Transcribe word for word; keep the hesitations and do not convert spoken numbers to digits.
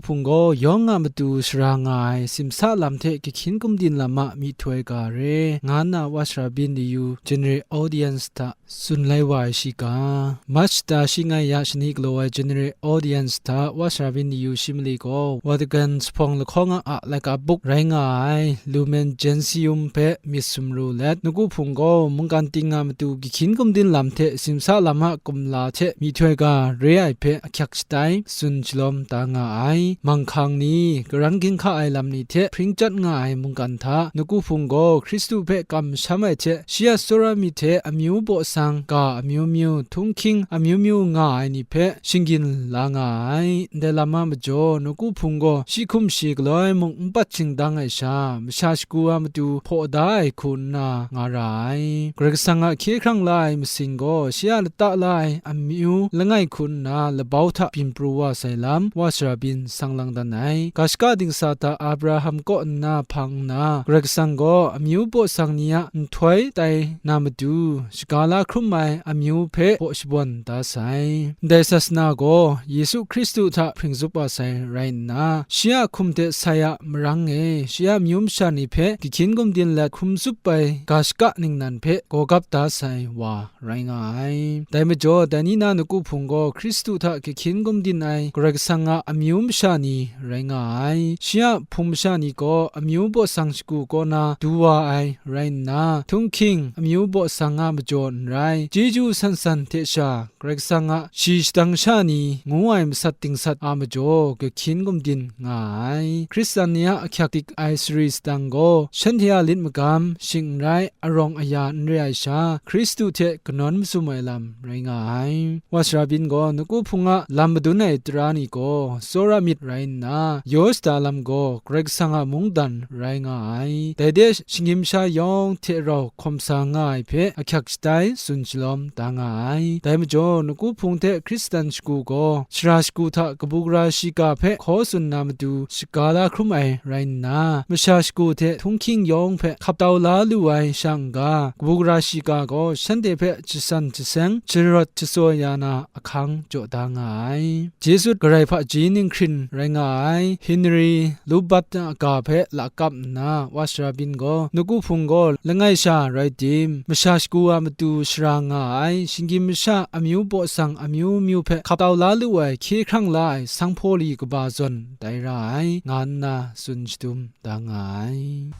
Hpung gaw yawng a matu sara nga ai simsa lam hte kahkyin gumdin lam a myihtoi ga re, nga nna Watch Rabin Liu General Audience hta tsun lai wa ai shiga, March shata shi ngai ya shani galaw ai General Audience hta Watch Rabin Liu shi mali gaw Vatican jahpawng lahkawng a a laika buk rai nga ai Lumen Gentium hpe myit sumru let, Nawku Hpung gaw mungkan ting a matu kahkyin gumdin lam hte simsa lam a kumla hte myihtoi ga re ai hpe ahkyak shatai tsun shalawm da nga ai. Manghkang ni, karan ginhka ai lam ni hte hpring chyat nga ai mungkan hta, Nawku Hpung gaw Hkristu hpe kamsham ai hte, shi a tsawra myit hte amyu baw sang ga amyu myu, htunghking amyu myu nga ai ni hpe shinggyin la nga ai. Ndai lam a majaw, Nawku Hpung gaw shi hkum shi galoi mung n pat shingdang ai sha, masha shagu a matu hpaw da ai hku nna nga ra ai. Karai Kasang a hkye hkrang la ai masing gaw, shi a lata la ai amyu langai hku nna labau hta byin pru wa sai lam, Watch Rabin sang lang dan ai. Ga shaka dingsa hta Abraham kaw nna hpang nna, Karai Kasang gaw amyu baw sang ni a nhtoi tai na matu, shaga la hkrum ai amyu hpe baw shabawn da sai. Ndai sasana gaw Yesu Hkristu hta hpring zup wa sai rai nna, shi a hkum hte sai a marang e, shi a amyu masha ni hpe kahkyin gumdin let hkum zup ai ga shaka ningnan hpe gawgap da sai wa rai nga ai. Dai majaw, dai ni na Nawku Hpung gaw Hkristu hta kahkyin gumdin ai Karai Kasang a amyu masha ni rai nga ai. Shi a hpung masha ni gaw amyu baw sang shagu kaw na du wa ai rai nna, htunghking amyu baw sang a majaw n rai, chyeju san san hte sha, Karai Kasang a shi shadang sha ni ngu ai masat dingsat a majaw kahkyin gumdin nga ai. Hkristan ni a ahkyak dik ai sari sadang gaw, shanhte a lit magam, shing n rai, arawng aya n re ai sha, Hkristu hte kanawn mazum ai lam rai nga ai. Watch Rabin gaw Nawku Hpung a lam madun ai tara ni gaw tsawra myit rai nna, yaw shada lam gaw Karai Kasang a mungdan rai nga ai. Dai de shinggyim sha yawng hte rau hkawm sa nga ai hpe ahkyak shatai tsun shalawm da nga ai. Dai majaw, Nawku Hpung hte Hkristan shagu gaw, shara shagu hta kabu gara shiga hpe hkaw tsun na matu shaga la hkrum ai rai nna, masha shagu hte htunghking yawng hpe hkap tau la lu ai sha n-ga, kabu gara shiga gaw shanhte hpe jasan jaseng, jarawt jatsaw ya na ahkang jaw da nga ai. Jesuit Karai hpaji ninghkrin rai nga ai Henry Lubat a ga hpe lakap nna, Watch Rabin gaw, Nawku Hpung gaw langai sha rai tim, masha shagu a matu shara nga ai, shinggyim masha amyu baw sang amyu myu hpe hkap tau la lu ai, hkye hkrang la ai, sanghpaw li kaba zawn tai ra ai, nga nna tsun shadum da nga ai.